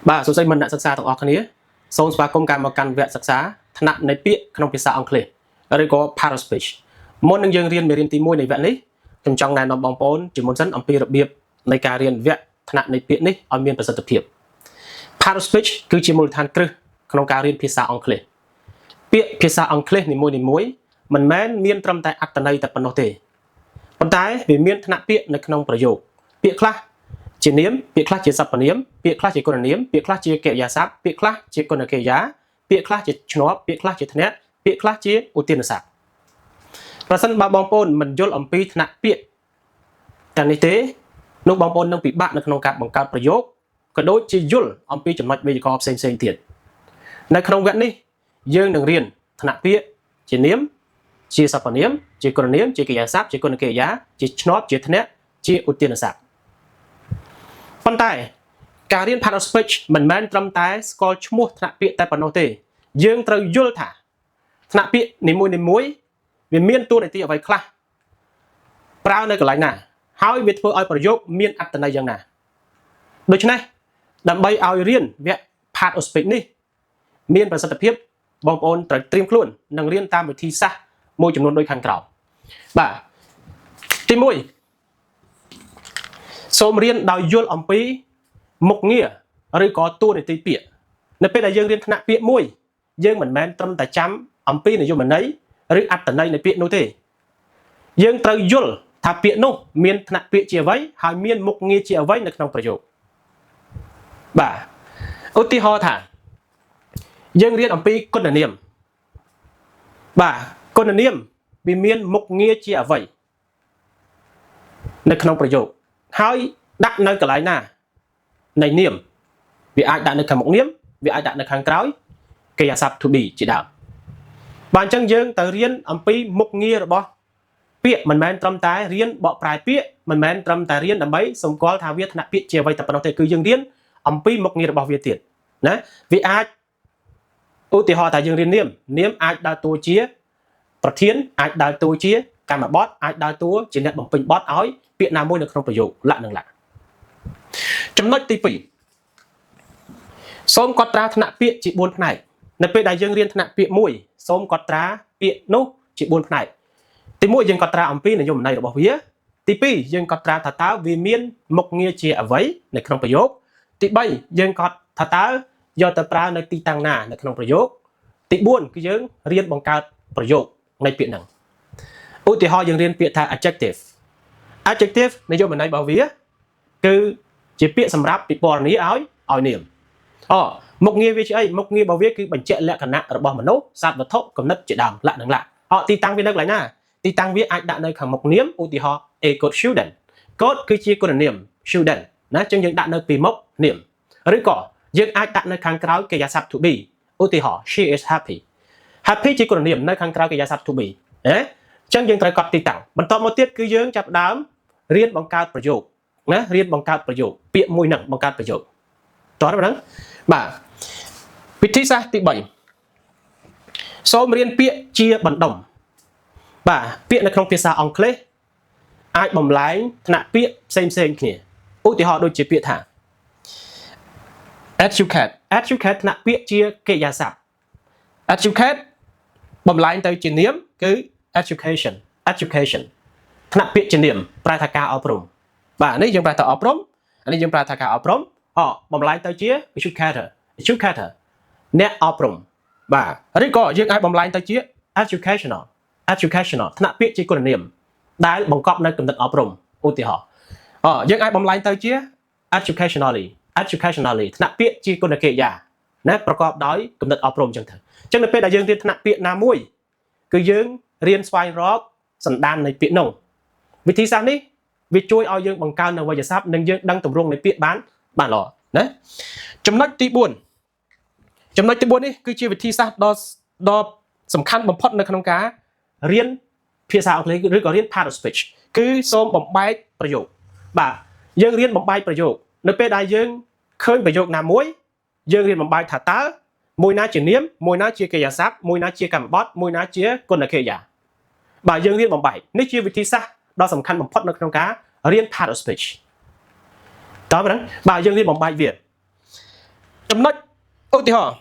បាទសួស្តីមិត្តអ្នកសិក្សាទាំងអស់គ្នាសូមស្វាគមន៍ការមកកាន់វគ្គសិក្សាថ្នាក់នៃពាក្យក្នុងភាសាអង់គ្លេសឬក៏ Part of Speech មុននឹងយើងរៀនមេរៀនទី1នៃវគ្គនេះខ្ញុំចង់ណែនាំបងប្អូនជាមុនសិនអំពីរបៀបនៃការរៀនវគ្គថ្នាក់នៃពាក្យនេះឲ្យមានប្រសិទ្ធភាព Part of Speech គឺជាមូលដ្ឋានគ្រឹះក្នុងការរៀនភាសាអង់គ្លេសពាក្យភាសាអង់គ្លេសនីមួយៗមិនមែនមានត្រឹមតែអត្ថន័យតែប៉ុណ្ណោះទេប៉ុន្តែវាមានថ្នាក់ពាក្យនៅក្នុងប្រយោគពាក្យខ្លះ ជានាមពាក្យខ្លះជាសព្វនាមពាក្យខ្លះជាគុណនាមពាក្យខ្លះជាកិរិយាសព្ទពាក្យខ្លះជាគុណកិរិយាពាក្យខ្លះជាឈ្នាប់ពាក្យខ្លះជាធ្នាក់ពាក្យខ្លះជាឧទានស័ព្ទប្រសិនបើបងប្អូនមិនយល់អំពីថ្នាក់ពាក្យទាំងនេះទេនោះបងប្អូននឹងពិបាកនៅក្នុងការបង្កើតប្រយោគក៏ដូចជាយល់អំពីចំណុចវេយ្យាករណ៍ផ្សេងៗទៀតនៅក្នុងវគ្គនេះយើងនឹងរៀនថ្នាក់ពាក្យជានាមជាសព្វនាមជាគុណនាមជាកិរិយាសព្ទជាគុណកិរិយាជាឈ្នាប់ជាធ្នាក់ជាឧទានស័ព្ទ ប៉ុន្តែការរៀន Part of Speech មិនមែនត្រឹមតែស្គាល់ឈ្មោះថ្នាក់ពាក្យតែប៉ុណ្ណោះទេយើងត្រូវយល់ថាថ្នាក់ពាក្យនីមួយៗវាមានតួនាទីអ្វីខ្លះប្រើនៅកន្លែងណាហើយវាធ្វើឲ្យប្រយោគមានអត្ថន័យយ៉ាងណាដូច្នេះដើម្បីឲ្យរៀនវគ្គ Part of Speech នេះមានប្រសិទ្ធភាពបងប្អូនត្រូវត្រៀមខ្លួននិងរៀនតាមវិធីសាស្ត្រមួយចំនួនដូចខាងក្រោមបាទទី1សូមរៀនដោយយល់អំពីមុខងារឬក៏តួនាទីពាក្យនៅពេលដែលយើងរៀនថ្នាក់ពាក្យមួយយើងមិនមែនត្រឹមតែចាំអំពីនិយមន័យឬអត្ថន័យនៃពាក្យនោះទេយើងត្រូវយល់ថាពាក្យនោះមានថ្នាក់ពាក្យជាអ្វីហើយមានមុខងារជាអ្វីនៅក្នុងប្រយោគបាទឧទាហរណ៍ថាយើងរៀនអំពីគុណនាមបាទគុណនាមវាមានមុខងារជាអ្វីនៅក្នុងប្រយោគហើយដាក់នៅកន្លែងណានៃនាមវាអាចដាក់នៅខាងមុខនាមវាអាចដាក់នៅខាងក្រោយកិរិយាសព្ទ to be ជាដើមបាទអញ្ចឹងយើងទៅរៀនអំពីមុខងាររបស់ពាក្យមិនមែនត្រឹមតែរៀនបកប្រែពាក្យមិនមែនត្រឹមតែរៀនដើម្បីសម្គាល់ថាវាថ្នាក់ពាក្យជាអ្វីតែប៉ុណ្ណោះទេគឺយើងរៀនអំពីមុខងាររបស់វាទៀតណាវាអាចឧទាហរណ៍ថាយើងរៀននាមនាមអាចដើរតួជាប្រធានអាចដើរតួជាកម្មបត្តិអាចដើរតួជាអ្នកបំពេញបទឲ្យពាក្យណាមួយនៅក្នុងប្រយោគលក្ខនឹងលក្ខចំណុចទី2សូមកត់ត្រាថ្នាក់ពាក្យជា4ផ្នែកនៅពេលដែលយើងរៀនថ្នាក់ពាក្យមួយសូមកត់ត្រាពាក្យនោះជា4ផ្នែកទី1យើងកត់ត្រាអំពីនិយមន័យរបស់វាទី2យើងកត់ត្រាថាតើវាមានមុខងារជាអ្វីនៅក្នុងប្រយោគទី3យើងកត់ថាតើយកទៅប្រើនៅទីតាំងណានៅក្នុងប្រយោគទី4គឺយើងរៀនបង្កើតប្រយោគនៃពាក្យហ្នឹងឧទាហរណ៍យើងរៀនពាក្យថា adjective adjective និយមន័យរបស់វាគឺជាពាក្យសម្រាប់ពិពណ៌នាឲ្យឲ្យនាមអូមុខងារវាជាអីមុខងាររបស់វាគឺបញ្ជាក់លក្ខណៈរបស់មនុស្សសត្វវត្ថុគំនិតជាដើមលក្ខនឹងលក្ខអទីតាំងវានៅកន្លែងណាទីតាំងវាអាចដាក់នៅខាងមុខនាមឧទាហរណ៍ a good student good គឺជាគុណនាម student ណាចឹងយើងដាក់នៅពីមុខនាមឬក៏យើងអាចដាក់នៅខាងក្រោយកិរិយាសព្ទ to be ឧទាហរណ៍ she is happy happy ជាគុណនាមនៅខាងក្រោយកិរិយាសព្ទ to be ណាចឹងយើងត្រូវកត់ទីតាំងបន្តមកទៀតគឺយើងចាប់ដើមរៀនបង្កើតប្រយោគណារៀនបង្កើតប្រយោគពាក្យមួយហ្នឹងបង្កើតប្រយោគតោះហ្នឹងបាទវិធីសាស្ត្រទី3សូមរៀនពាក្យជាបណ្ដុំបាទពាក្យនៅក្នុងភាសាអង់គ្លេសអាចបំលែងថ្នាក់ពាក្យផ្សេងផ្សេងគ្នាឧទាហរណ៍ដូចជាពាក្យថា educate educate ថ្នាក់ពាក្យជាកិរិយាសព្ទ educate បំលែងទៅជានាមគឺ education education ថ្នាក់ពាក្យជានាមប្រែថាការអប់រំបាទនេះយើងប្រែថាអប់រំអានេះយើងប្រែថាការអប់រំអបំលែងទៅជា educator educator អ្នកអប់រំបាទឬក៏យើងអាចបំលែងទៅជា educational educational ថ្នាក់ពាក្យជាគុណនាមដែលបង្កប់នៅគំនិតអប់រំឧទាហរណ៍អយើងអាចបំលែងទៅជា educationally educationally ថ្នាក់ពាក្យជាគុណកិរិយាណាប្រកបដោយគំនិតអប់រំអញ្ចឹងទៅអញ្ចឹងនៅពេលដែលយើងរៀនថ្នាក់ពាក្យណាមួយគឺយើងរៀនស្វែងរកសន្តាននៃពាក្យនោះវិធីសាស្ត្រនេះវាជួយឲ្យយើងបង្កើននៅវេយ្យាសព្ទនិងយើងដឹងទម្រង់នៃពាក្យបានបានល្អណាចំណុចទី4ចំណុចទី4នេះគឺជាវិធីសាស្ត្រដ៏ដ៏សំខាន់បំផុតនៅក្នុងការរៀនភាសាអង់គ្លេសឬក៏រៀន part of speech គឺសូមបំបែកប្រយោគបាទយើងរៀនបំបែកប្រយោគនៅពេលដែលយើងឃើញប្រយោគណាមួយយើងរៀនបំបែកថាតើមួយណាជានាមមួយណាជាកិរិយាសព្ទមួយណាជាកម្មបត្តិមួយណាជាគុណកិរិយាបាទយើងរៀនបំបែកនេះជាវិធីសាស្ត្រដ៏សំខាន់បំផុតនៅក្នុងការរៀន part of speech តើហ្នឹងបាទយើងរៀនបំបែកវា ចំណុចឧទាហរណ៍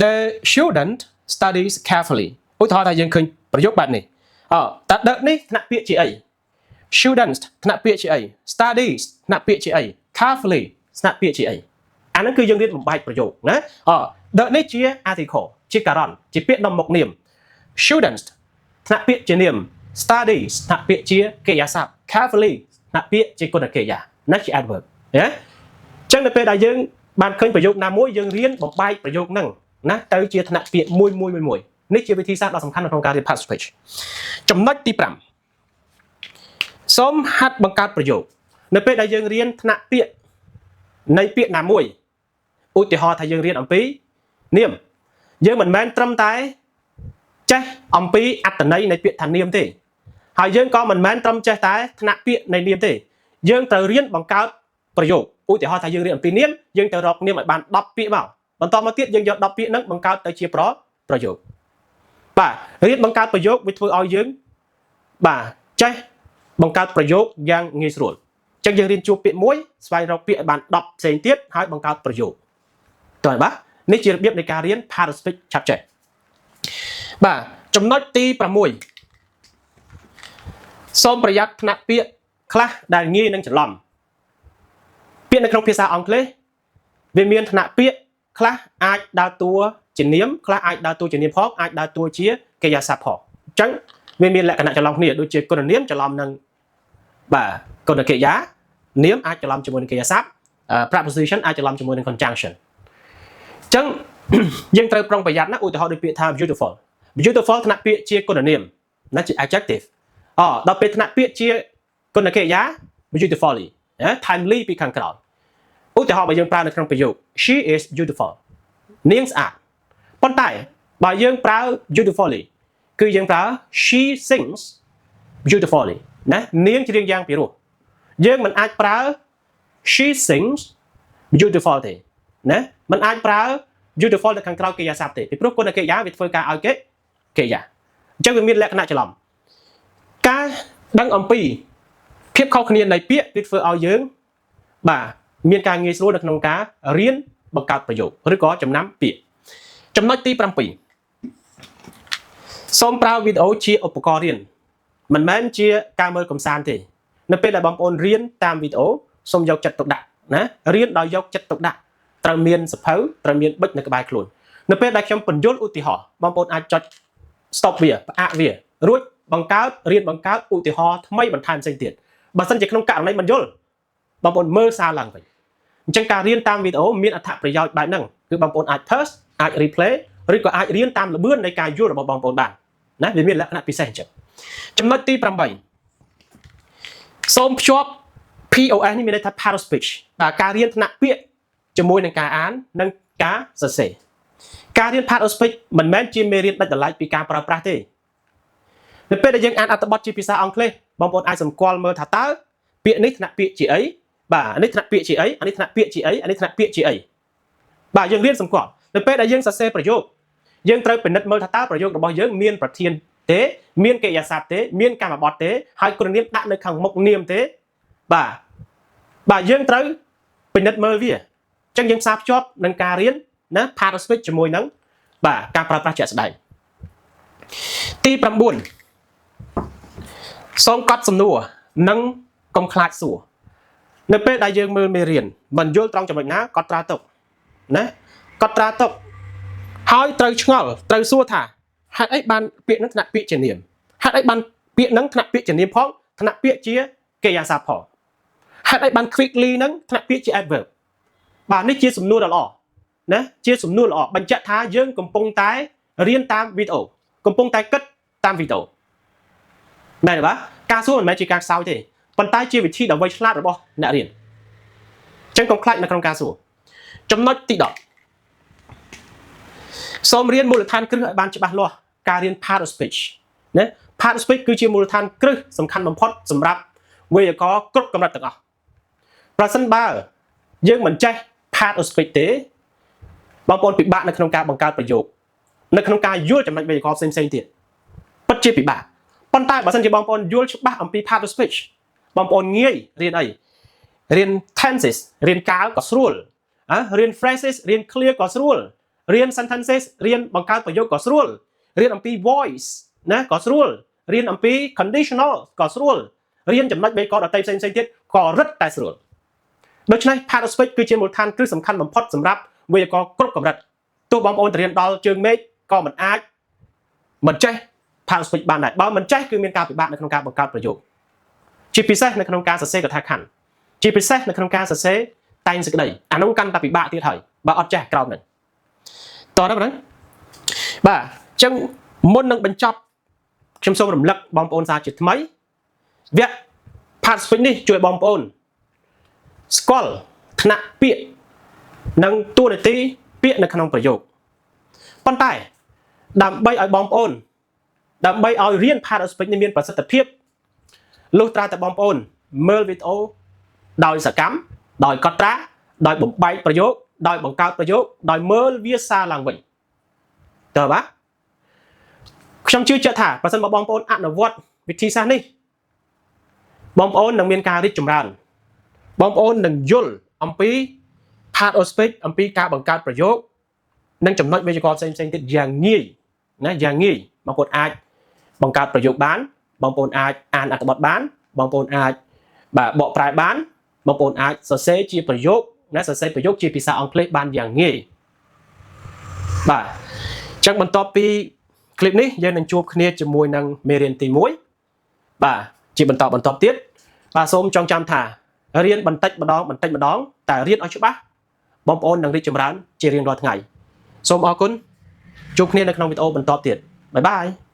The student studies carefully. ឧទាហរណ៍ថាយើងឃើញប្រយោគបែបនេះអតើ the នេះថ្នាក់ពាក្យជាអី students ថ្នាក់ពាក្យជាអី studies ថ្នាក់ពាក្យជាអី carefully ថ្នាក់ពាក្យជាអីអាហ្នឹងគឺយើងរៀនបំបែកប្រយោគណាអ the នេះជា article ជាការ៉នជាពាក្យនាំមុខនាម students ថ្នាក់ពាក្យជានាម studies ថ្នាក់ពាក្យជាកិរិយាសព្ទ carefully ថ្នាក់ពាក្យជាគុណកិរិយាណាជា adverb ណាអញ្ចឹងនៅពេលដែលយើងបានឃើញប្រយោគណាមួយយើងរៀនបំបែកប្រយោគហ្នឹងណាទៅជាថ្នាក់ពាក្យមួយមួយមួយមួយនេះជាវិធីសាស្ត្រដ៏សំខាន់នៅក្នុងការរៀន part of speech. ចំណុចទី5សូមហាត់បង្កើតប្រយោគនៅពេលដែលយើងរៀនថ្នាក់ពាក្យនៃពាក្យណាមួយឧទាហរណ៍ថាយើងរៀនអំពីនាមយើងមិនមែនត្រឹមតែចេះអំពីអត្ថន័យនៃពាក្យថានាមទេហើយយើងក៏មិនមែនត្រឹមចេះតែថ្នាក់ពាក្យនៃនាមទេយើងត្រូវរៀនបង្កើតប្រយោគឧទាហរណ៍ថាយើងរៀនអំពីនាមយើងត្រូវរកនាមឲ្យបាន10ពាក្យមកបន្តមកទៀតយើងយក10ពាក្យហ្នឹងបង្កើតទៅជាប្រប្រយោគបាទរៀនបង្កើតប្រយោគវាធ្វើឲ្យយើងបាទចេះបង្កើតប្រយោគយ៉ាងងាយស្រួលអញ្ចឹងយើងរៀនជួបពាក្យមួយស្វែងរកពាក្យឲ្យបាន10ផ្សេងទៀតហើយបង្កើតប្រយោគតើបាទនេះជារបៀបនៃការរៀន part of speech ឆាប់ចេះបាទចំណុចទី6សូមប្រយ័ត្នថ្នាក់ពាក្យខ្លះដែលងាយនឹងច្រឡំពាក្យនៅក្នុងភាសាអង់គ្លេសវាមានថ្នាក់ពាក្យខ្លះអាចដើរតួជានាមខ្លះអាចដើរតួជានាមផងអាចដើរតួជាកិរិយាសព្ទផងអញ្ចឹងវាមានលក្ខណៈច្រឡំគ្នាដូចជាគុណនាមច្រឡំនឹងបាទគុណកិរិយានាមអាចច្រឡំជាមួយនឹងកិរិយាសព្ទ preposition អាចច្រឡំជាមួយនឹង conjunction អញ្ចឹង យើងត្រូវប្រុងប្រយ័ត្នណាឧទាហរណ៍ដូចពាក្យថា beautiful. Beautiful ថ្នាក់ពាក្យជាគុណនាមណាជា adjective អដល់ពេលថ្នាក់ពាក្យជាគុណកិរិយា beautifully ណា timely ពីខាងក្រោយឧទាហរណ៍បើយើងប្រើនៅក្នុងប្រយោគ "She is beautiful." នាងស្អាតប៉ុន្តែបើយើងប្រើ beautifully គឺយើងប្រើ "She sings beautifully." ណានាងច្រៀងយ៉ាងពីរោះយើងមិនអាចប្រើ "She sings beautiful" ទេណាមិនអាចប្រើ beautiful នៅខាងក្រោយកិរិយាសព្ទទេពីព្រោះគុណកិរិយាវាធ្វើការឲ្យគេកិរិយាអញ្ចឹងវាមានលក្ខណៈច្រឡំការដឹងអំពីភាពខុសគ្នានៃពាក្យគឺធ្វើឲ្យយើងបាទមានការងាយស្រួលនៅក្នុងការរៀនបង្កើតប្រយោគឬក៏ចំណាំពាក្យចំណុចទី7សូមប្រើវីដេអូជាឧបករណ៍រៀនមិនមែនជាការមើលកំសាន្តទេនៅពេលដែលបងប្អូនរៀនតាមវីដេអូសូមយកចិត្តទុកដាក់ណារៀនដោយយកចិត្តទុកដាក់ត្រូវមានសៀវភៅត្រូវមានប៊ិចនៅក្បែរខ្លួននៅពេលដែលខ្ញុំពន្យល់ឧទាហរណ៍បងប្អូនអាចចុច stop វាផ្អាកវារួចបង្កើតរៀនបង្កើតឧទាហរណ៍ថ្មីបន្ថែមផ្សេងទៀតបើសិនជាក្នុងករណីមិនយល់បងប្អូនមើលសារឡើងវិញអញ្ចឹងការរៀនតាមវីដេអូមានអត្ថប្រយោជន៍បែបហ្នឹងគឺបងប្អូនអាច pause អាច replay ឬក៏អាចរៀនតាមល្បឿននៃការយល់របស់បងប្អូនបានណាវាមានលក្ខណៈពិសេសអញ្ចឹងចំណុចទី8សូមភ្ជាប់ POS នេះមានន័យថា part of speech បាទការរៀនថ្នាក់ពាក្យជាមួយនឹងការអាននិងការសរសេរការរៀន part of speech មិនមែនជាមេរៀនដាច់ដោយឡែកពីការប្រើប្រាស់ទេនៅពេលដែលយើងអានអត្ថបទជាភាសាអង់គ្លេសបងប្អូនអាចសម្គាល់មើលថាតើពាក្យនេះថ្នាក់ពាក្យជាអីបាទអានេះថ្នាក់ពាក្យជាអីអានេះថ្នាក់ពាក្យជាអីអានេះថ្នាក់ពាក្យជាអីបាទយើងរៀនសម្គាល់នៅពេលដែលយើងសរសេរប្រយោគយើងត្រូវពិនិត្យមើលថាតើប្រយោគរបស់យើងមានប្រធានទេមានកិរិយាសព្ទទេមានកម្មបត្តិទេហើយគុណនាមដាក់នៅខាងមុខនាមទេបាទបាទយើងត្រូវពិនិត្យមើលវាអញ្ចឹងយើងផ្សារភ្ជាប់នឹងការរៀនណា part of speech ជាមួយនឹងបាទការប្រើប្រាស់ជាក់ស្ដែងទី9សូមកត់សំណួរនិងកុំខ្លាចសួរនៅពេលដែលយើងមើលមេរៀនមិនយល់ត្រង់ចំណុចណាកត់ត្រាទុកណាកត់ត្រាទុកហើយត្រូវឆ្ងល់ត្រូវសួរថាហេតុអីបានពាក្យហ្នឹងថ្នាក់ពាក្យជានាមហេតុអីបានពាក្យហ្នឹងថ្នាក់ពាក្យជានាមផងថ្នាក់ពាក្យជាកិរិយាសព្ទផងហេតុអីបាន quickly ហ្នឹងថ្នាក់ពាក្យជា adverb បាទនេះជាសំណួរដ៏ល្អណាជាសំណួរល្អបញ្ជាក់ថាយើងកំពុងតែរៀនតាមវីដេអូកំពុងតែគិតតាមវីដេអូមែនទេបាទការសួរមិនមែនជាការខ្សោយទេប៉ុន្តែជាវិធីដ៏វៃឆ្លាតរបស់អ្នករៀនអញ្ចឹងកុំខ្លាចនៅក្នុងការសួរចំណុចទី10សូមរៀនមូលដ្ឋានគ្រឹះឲ្យបានច្បាស់លាស់ការរៀន part of speech ណា part of speech គឺជាមូលដ្ឋានគ្រឹះសំខាន់បំផុតសម្រាប់វេយ្យាករណ៍គ្រប់កម្រិតទាំងអស់ប្រសិនបើយើងមិនចេះ part of speech ទេបងប្អូនពិបាកនៅក្នុងការបង្កើតប្រយោគនៅក្នុងការយល់ចំណុចវេយ្យាករណ៍ផ្សេងៗទៀតពិតជាពិបាកប៉ុន្តែបើសិនជាបងប្អូនយល់ច្បាស់អំពី part of speech បងប្អូនងាយរៀនអីរៀន tenses រៀនកាលក៏ស្រួល រៀន phrases រៀន clear ក៏ស្រួលរៀន sentences រៀនបង្កើតប្រយោគក៏ស្រួលរៀនអំពី voice ណាក៏ស្រួលរៀនអំពី conditional ក៏ស្រួលរៀនចំណុចវេយ្យាករណ៍ដទៃផ្សេងៗទៀតក៏រឹតតែស្រួលដូច្នេះ part of speech គឺជាមូលដ្ឋានគ្រឹះសំខាន់បំផុតសម្រាប់វេយ្យាករណ៍គ្រប់កម្រិតទោះបងប្អូនទៅរៀនដល់ជើងមេឃក៏មិនអាចមិនចេះ part of speech បានដែរបើមិនចេះគឺមានការពិបាកនៅក្នុងការបង្កើតប្រយោគជាពិសេសនៅក្នុងការសរសេរកថាខណ្ឌជាពិសេសនៅក្នុងការសរសេរតែងសេចក្តីអានោះកាន់តែពិបាកទៀតហើយបើអត់ចេះក្រោមហ្នឹងតោះដល់ហ្នឹងបាទអញ្ចឹងមុននឹងបញ្ចប់ខ្ញុំសូមរំលឹកបងប្អូនសាជាថ្មីវគ្គ part speech នេះជួយបងប្អូនស្គាល់ថ្នាក់ពាក្យនិងតួនាទីពាក្យនៅក្នុងប្រយោគប៉ុន្តែដើម្បីឲ្យបងប្អូនដើម្បីឲ្យរៀន part of speech នេះមានប្រសិទ្ធភាពលុះត្រាតែបងប្អូនមើលវីដេអូដោយសកម្មដោយកត់ត្រាដោយបំបែកប្រយោគដោយបង្កើតប្រយោគដោយមើលវាសារឡើងវិញតើបាទខ្ញុំជឿជាក់ថាប្រសិនបើបងប្អូនអនុវត្តវិធីសាស្ត្រនេះបងប្អូននឹងមានការរីកចម្រើនបងប្អូននឹងយល់អំពី part of speech អំពីការបង្កើតប្រយោគនិងចំណុចវេយ្យាករណ៍ផ្សេងផ្សេងទៀតយ៉ាងងាយណាយ៉ាងងាយបងប្អូនអាចបង្កើតប្រយោគបានបងប្អូនអាចអានអត្ថបទបានបងប្អូនអាចបាទបកប្រែបានបងប្អូនអាចសរសេរជាប្រយោគណាសរសេរប្រយោគជាភាសាអង់គ្លេសបានយ៉ាងងាយបាទអញ្ចឹងបន្ទាប់ពីคลิปនេះយើងនឹងជួបគ្នាជាមួយនឹងមេរៀនទី1បាទជាបន្តបន្តទៀតបាទសូមចងចាំថារៀនបន្តិចម្ដងបន្តិចម្ដងតែរៀនឲ្យច្បាស់បងប្អូននឹងរីកចម្រើនជារៀងរាល់ថ្ងៃសូមអរគុណជួបគ្នានៅក្នុងវីដេអូបន្តទៀត bye bye.